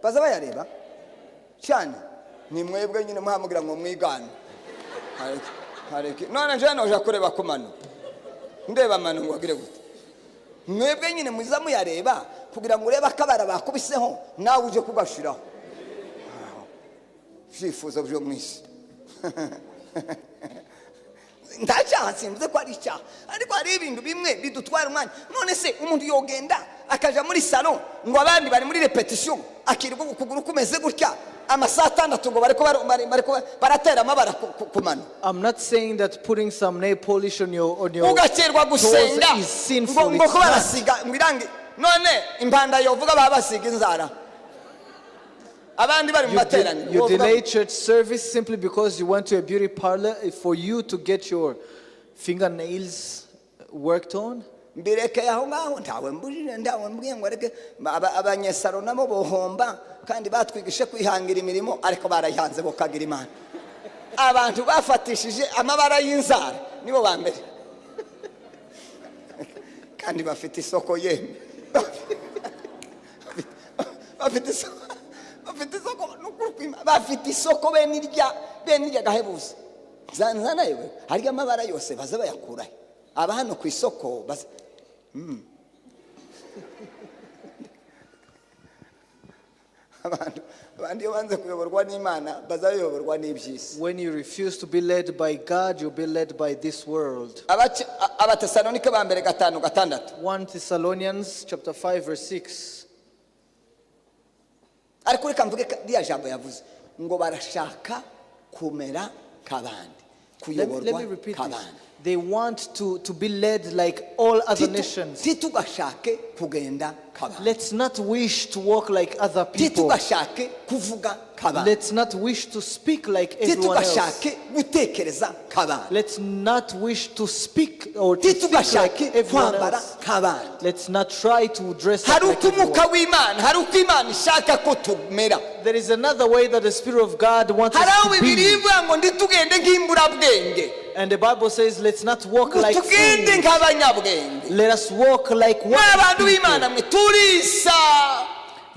Baza bayareba cyane ni mwebwe nyine muhamubwira ngo mwigane. Hareke. None nje noja kureba ku mano ndeba amano ngo agire gute. Mwebwe nyine muza muyareba kugira ngo urebe akabara bakubiseho nawe uje kugashiraho. Vyifuzo byo mwisi. Nta cyaha simvuze ko ari icyaha ariko hari ibintu bimwe bidutwara umwanya. None se umuntu yogenda akaja muri salon ngo abandi bari muri repetition akirirwa ukuguru kumeze gutya amasaha 6 ngo bariko bariko baratera amabara ku mano. I'm not saying that putting some nail polish on your ugakerwa toes gusenga is sinful. ngo It's ko not. barasiga ngo irangi none impanda yovuga babasiga inzara abandi bari mu You materaniro. delay church service simply because you went to a beauty parlor for you to get your fingernails worked on. Mbireke aho ngaho ntawe mbujije ntawe mbwiye ngo areke abanyesaro nabo bohomba kandi batwigishe kwihangira imirimo ariko barayihanze bokagira Imana. Abantu bafatishije amabara y'inzara nibo ba mbere kandi bafite isoko yemwe. Bafite isoko, bafite isoko n'ukuri kw'Imana. Bafite isoko bene irya, bene irya gahebuzo. Nzana yewe harya amabara yose baza bayakurahe aba hano ku isoko baza. Abantu iyo banze kuyoborwa n'Imana bazayoborwa n'iby'isi. When you refuse to be led by God, you'll be led by this world. Abatesalonike ba mbere 5:6. 1 Thessalonians chapter 5 verse 6. Ariko reka mvuge ririya jambo yavuze ngo barashaka kumera nk'abandi, Let kuyoborwa me repeat this. nk'abandi. They want to be led like all other nations. Titugashake kugenda nk'abandi. Let's not wish to walk like other people. Titugashake kuvuga nk'abandi. Let's not wish to speak like everyone else. Titugashake gutekereza nk'abandi. Let's not wish to speak or to think like Titugashake everyone kwambara else. nk'abandi. Let's not try to dress up Hari like uko umwuka everyone. w'Imana, hari uko Imana ishaka ko tumera. There is another way that the Spirit of God wants Hari us aho to be. Bibiliya ivuga ngo ntitugende nk'imburabwenge. And the Bible says, let's not walk Ngo like tugende fools. nk'abanyabwenge. Let us walk like wise Mw'abantu people. b'Imana mwe turisa.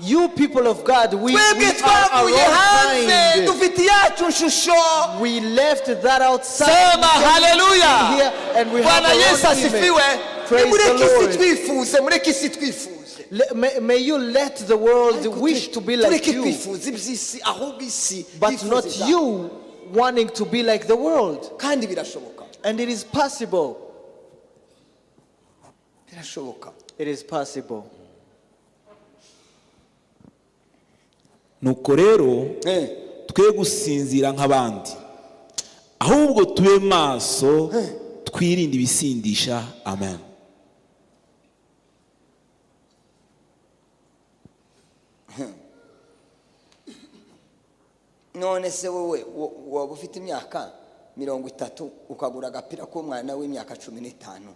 You people of God, we Twebwe are our twavuye own hanze, kind. dufite iyacu nshusho. We left that outside. Sema haleluya. Here, and we have Bwana our Yesu own image. asifiwe. Praise the Nimureke isi Lord. twifuze, mureke isi twifuze. May you let the world wish to be like Tureke you, kwifuza iby'isi, ahubwo isi but yifuza not ibyawe. you wanting to be like the world. Kandi birashoboka. And it is possible. Birashoboka. It is possible. Nuko rero twe gusinzira nk'abandi, ahubwo tube maso, twirinde ibisindisha. Amen. None se wowe waba ufite imyaka 30 ukagura agapira k'umwana w'imyaka 15,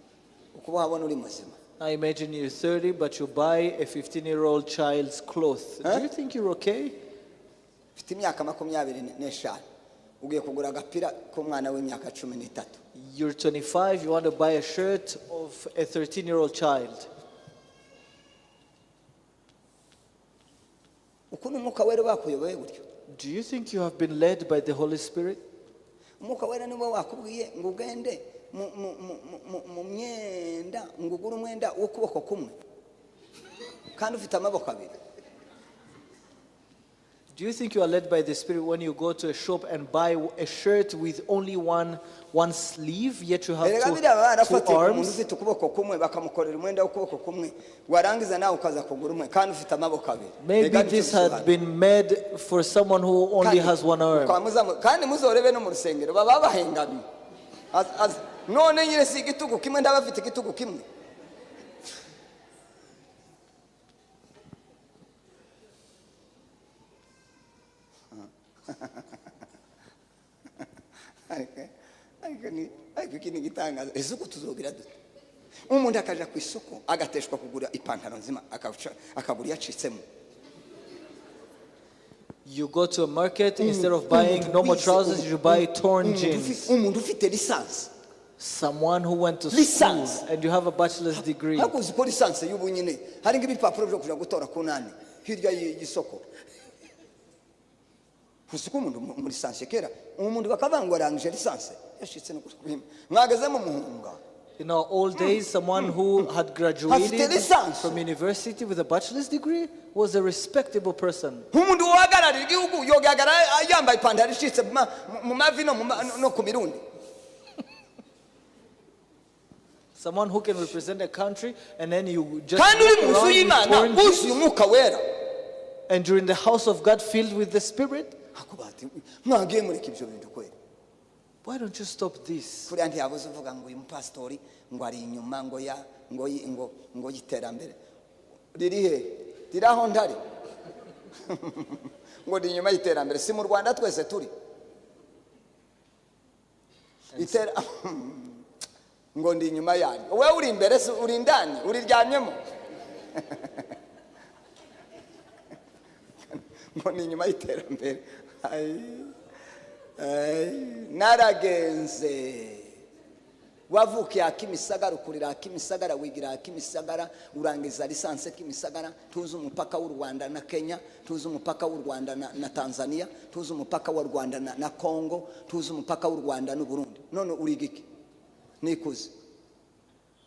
ukuba wabona uri muzima? Now imagine you're 30, but you buy a 15-year-old child's clothes. Do you think you're okay? Ufite imyaka 25, ugiye kugura agapira k'umwana w'imyaka 13. You're 25, you want to buy a shirt of a 13-year-old child. Ukuntu Umwuka Wera bakuyoboye gutyo? Do you think you have been led by the Holy Spirit? Umwuka Wera niwe wakubwiye ngo ugende mu myenda, ngo ugure umwenda w'ukuboko kumwe kandi ufite amaboko abiri. Do you think you are led by the Spirit when you go to a shop and buy a shirt with only one sleeve, yet you have Erega two biriya baba barafatiye ku muntu arms? ufite ukuboko kumwe bakamukorera umwenda w'ukuboko kumwe, warangiza nawe ukaza kugura umwe kandi ufite amaboko abiri. Maybe Erega nicyo this had bisobanura. been made for someone who only Kandi has one arm. ukaba kandi muzorebe no mu rusengero baba bahengamye. None nyine si igitugu kimwe, ndabafite igitugu kimwe. Ariko iki ni igitangaza. Ese uko tuzogira dute? Umuntu akaja ku isoko agateshwa kugura ipantaro nzima, akagura iyacitsemo. You go to a market, instead of buying normal trousers, you buy torn jeans. Umuntu ufite lisansi. Someone who went to school Lisansi. and you have a bachelor's degree. Ariko uzi ko lisansi y'ubu nyine hari nk'ibipapuro byo kuja gutora ku nani hirya y'isoko. Uzi ko umuntu muri lisansi kera, umuntu bakavuga ngo arangije lisansi, yashitse no kurwima. Mwageze mu muhunga. In our old days, someone who had graduated Afite lisansi. from university with a bachelor's degree was a respectable person. Nk'umuntu uhagararira igihugu yogaragara yambaye ipantaro icitse mu mavi no ku mirundi. Someone who can represent a country, and then you just Kandi uri walk mu nzu around with y'Imana, torn wuzuye jeans. Umwuka Wera. And you're in the house of God filled with the Spirit. Ako bati, mwagiye mureka ibyo bintu kweri. Why don't you stop this? Kuriya ntiyabuze uvuga ngo uyu mupasitori ngo ari inyuma ngo ya, ngo yi, ngo, ngo y'iterambere. Riri he? Riri aho ntari. Ngo ni inyuma y'iterambere. Si mu Rwanda twese turi. Ngo ndi inyuma yaryo. Wowe uri imbere se, uri indani, uriryamyemo. Ngo ni inyuma y'iterambere. Ai, ai, naragenze. Wavukiye Kimisagara, ukurira Kimisagara, wigira Kimisagara, urangiza lisansi Kimisagara, tuzi umupaka w'u Rwanda na Kenya, tuzi umupaka w'u Rwanda na Tanzania, tuzi umupaka w'u Rwanda na Congo, tuzi umupaka w'u Rwanda n'u Burundi. None uriga iki? Nikuze.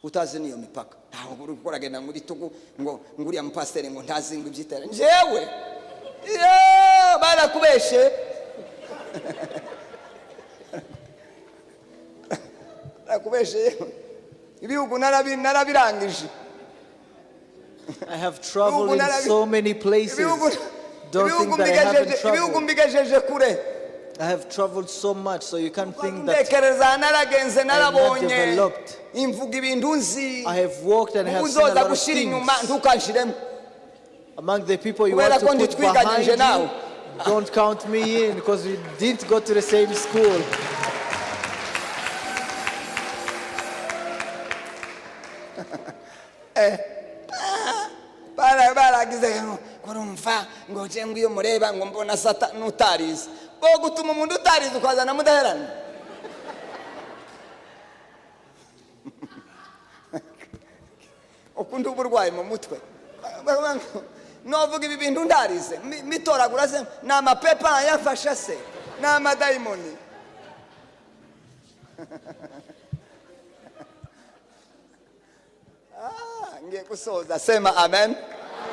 Utazi niyo mipaka. Ntaho uri kuragenda muri tugu ngo nguriya mupasiteri ngo ntazi ngo ibyitera. Njyewe Yo, barakubeshe. Barakubeshe. Ibihugu narabirangije. I have traveled in so many places. Don't think that I haven't Ibihugu traveled. mbigejeje kure. I have traveled so much, so you can't think that Ntekereza naragenze, I am not narabonye. developed. Imvuga ibintu nzi. I have walked and have seen a Uzoza lot of gushira inyuma, things. ntukanshiremo. Among the people you Kubera want to ko put ntitwiganyije behind nawe. you, don't count me in because we didn't go to the same school. Baragize ngo urumva ngo nje ngiyo mureba ngo mbona sata nutarize. Bo gutuma umuntu utarize ukazana mudaherana. Ukunda uburwayi mu mutwe. Novuga ibi bintu ndarize, mitoragura se ni amapepa yafashe se, ni amadayimoni. Ngiye gusoza, sema amen.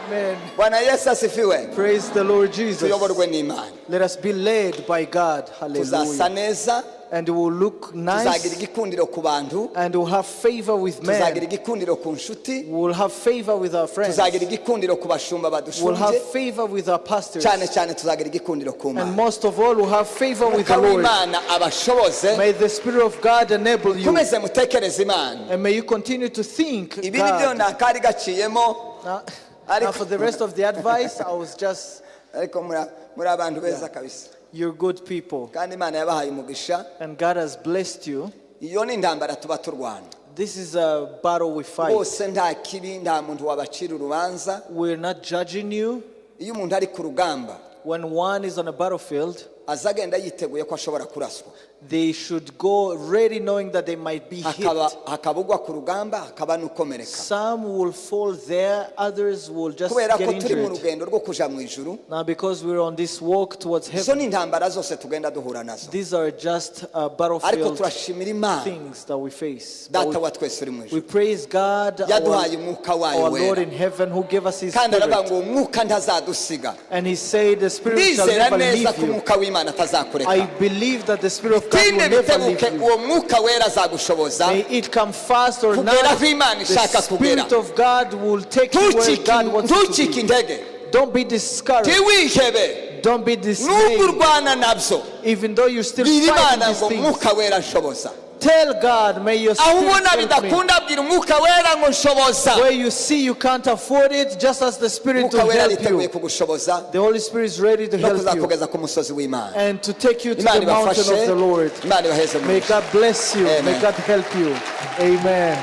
Amen. Bwana Yesu asifiwe. Praise the Lord Jesus. Tuyoborwe n'Imana. Let us be led by God. Hallelujah. Tuzasa neza. And we will look Tuzagira nice. Igikundiro ku bantu. And we'll have favor with Tuzagira men. Igikundiro ku nshuti. We will have favor with our friends. Tuzagira igikundiro ku bashumba We'll badushumbye. have favor with our pastors. Cyane cyane tuzagira igikundiro ku And Mana. most of all, we'll have favor with the Umwuka Lord. w'Imana abashoboze. May the Spirit of God enable you. Mukomeze mutekereze Imana. And may you continue to think Ibi ni byo God. nta kari gaciyemo. Now for the rest of the advice, I was just, Ariko muri abantu beza kabisa. You're good people. Kandi Imana yabahaye umugisha. And God has blessed you. Iyo ni intambara tuba turwana. This is a battle we fight. Bose nta kibi nta muntu wabacira urubanza. We're not judging you. Iyo umuntu ari ku rugamba When one is on a battlefield, aza agenda yiteguye ko ashobora kuraswa. They should go ready knowing that they might be hit. Hakaba hakaba ugwa ku rugamba hakaba n'ukomereka. Some will fall there, others will just Kubera get ko turi mu injured. Rugendo rwo kuja mu ijuru. Now, because we're on this walk towards Izo heaven, ni intambara zose tugenda duhura nazo. These are just Ariko battlefield turashimira Imana things that we face. But Data wa twese uri mu we ijuru praise God, yaduhaye umwuka wayo our Lord wera in heaven, who gave us His kandi aravuga Spirit. ngo uwo mwuka ntazadusiga. And He said, "The Spirit shall Ndizera never neza leave ko you." umwuka w'Imana atazakureka. I believe that the Spirit of God Tinde will never bitebuke leave you. uwo mwuka wera azagushoboza May it come fast or kugera not, aho Imana the ishaka kugera. Spirit of God will take you where Ntucike God wants you to ntucike be. intege. Don't be discouraged. Ntiwihebe. Don't be Nubwo dismayed. urwana nabyo Even though you're still bwira fighting Imana these ngo things, mwuka wera nshoboza. Tell God, "May your Aho Spirit ubona help me." bidakunda bwira umwuka wera ngo nshoboza. Where you see you can't afford it, just as the Spirit Umwuka to wera help ariteguye you. kugushoboza The Holy Spirit is ready to no help you kuzakugeza ku musozi w'Imana. And to take you to Imana the mountain ibafashe. of the Lord. Imana ibaheze May umugisha. God bless you. May Amen. God help you. Amen.